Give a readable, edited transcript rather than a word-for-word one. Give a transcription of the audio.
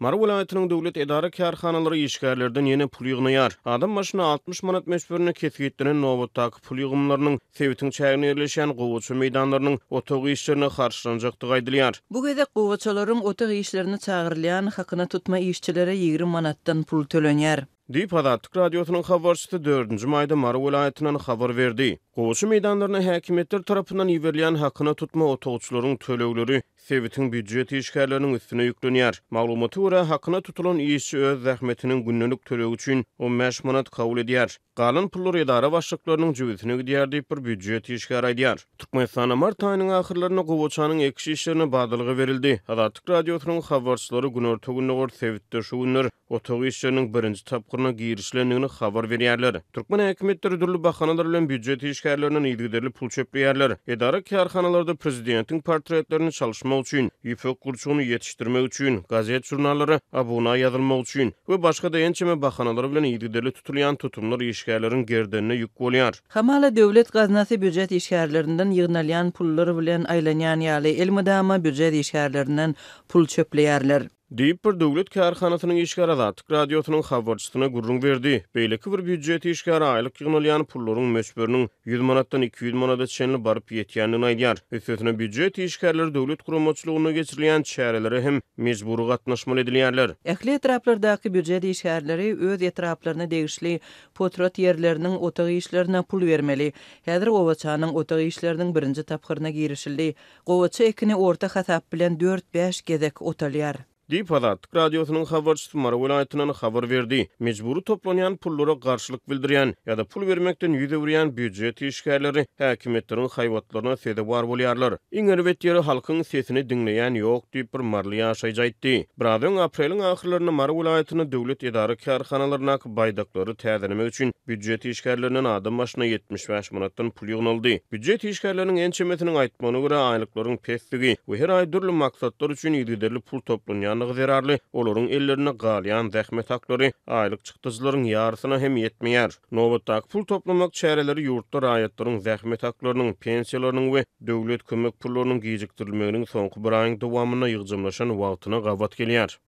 Mary welaýatynyň döwlet edara-kärhanalary işgärlerden ýene pul ýygnaýar. Adam başyna 60 manat möçberinde kesgitlenen nobatdaky pul ýygymlarynyň sebitiň çäginde ýerleşýän gowaça meýdanlarynyň otag işlerine harçlanjakdygy aýdylýar. Bu gezek gowaçalaryň otag işlerine çagyrylýan hakyna tutma işçilere 20 manatdan pul tölenýär. Diýip, Azatlyk Radiosynyň habarçysy dördünji maýda Mary welaýatyndan habar berdi. Gowaça meýdanlaryna häkimiýetler tarapyndan iberilýän hakyna tutma otagçylaryň tölegleri sebitiň býujet işgärleriniň üstüne ýüklenýär. Maglumata görä, hakyna tutulan işçi öz zähmetiniň gündelik tölegi üçin 15 manat kabul edýär. Galan pullar edara başlyklarynyň jübüsine gidýär diýip, bir býujet işgäri aýdýar. Türkmenistanda mart aýynyň ahyrlarynda gowaçanyň ekiş işlerine badalga berildi. Azatlyk Radiosynyň habarçylary günorta-gündogar sebitde şu günler otag işleriniň birinji tapgyryna girişilendigini habar berýärler. Türkmen häkimiýetleri dürli bahanalar bilen býujet işgärlerinden yzygiderli pul çöpleýärler. Edara-kärhanalarda prezidentiň portretlerini çalyşmak üçin, ýüpek gurçugyny ýetişdirmek üçin, gazet-žurnallara abuna ýazylmak üçin we başga-da ençeme bahanalar bilen yzygiderli tutulýan tutumlar işgärleriň gerdenine ýük bolýar. Hamala döwlet gaznasy býujet işgärlerinden ýygnalýan pullar bilen aýlanýan ýaly, elmydama býujet işgärlerinden pul çöpleýärler. Diýip, bir döwlet kärhanasynyň işgäri Azatlyk Radiosynyň habarçysyna gürrüň berdi. Beýleki bir býujet işgäri aýlyk ýygnalýan pullaryň möçberiniň 100 manatdan 200 manada çenli baryp ýetýändigini aýdýar. Üstesine, býujet işgärleri döwlet guramaçylygynda geçirilýän çärelere hem mejbury gatnaşmaly edilýärler. Ähli etraplardaky býujet işgärleri öz etraplaryna degişli potrat ýerleriniň otag işlerine pul bermeli. Häzir gowaçanyň otag işleriniň birinji tapgyryna girişildi. Gowaça ekini orta hasap bilen dört-bäş gezek otalýar. Diýip, Azatlyk Radiosynyň habarçysy Mary welaýatyndan habar berdi. Mejbury toplanýan pullara garşylyk bildirýän ýa-da pul bermekden ýüz öwürýän býujet işgärleri häkimiýetleriň haýbatlaryna sezewar bolýarlar. Iň erbet ýeri halkyň sesini diňleýän ýok diýip, bir maryly ýaşaýjy aýtdy. Biraz öň, apreliň ahyrlarynda Mary welaýatynda döwlet edara-kärhanalaryndaky baýdaklary täzelemek üçin býujet işgärlerinden adam başyna 75 manatdan pul ýygnaldy. Býujet işgärleriniň ençemesiniň aýtmagyna görä, aýlyklaryň pesdigi we her aý dürli maksatlar üçin yzygiderli pul toplanýandygy zerarly, olaryň ellerinde galýan zähmet haklary aýlyk çykdajylaryň ýarysyna hem ýetmeýär. Nobatdaky pul toplamak çäreleri ýurtda raýatlaryň zähmet haklarynyň, pensiýalarynyň we döwlet kömek pullarynyň gijikdirilmeginiň soňky bir aýyň dowamynda ýygjamlaşan wagtyna gabat gelýär.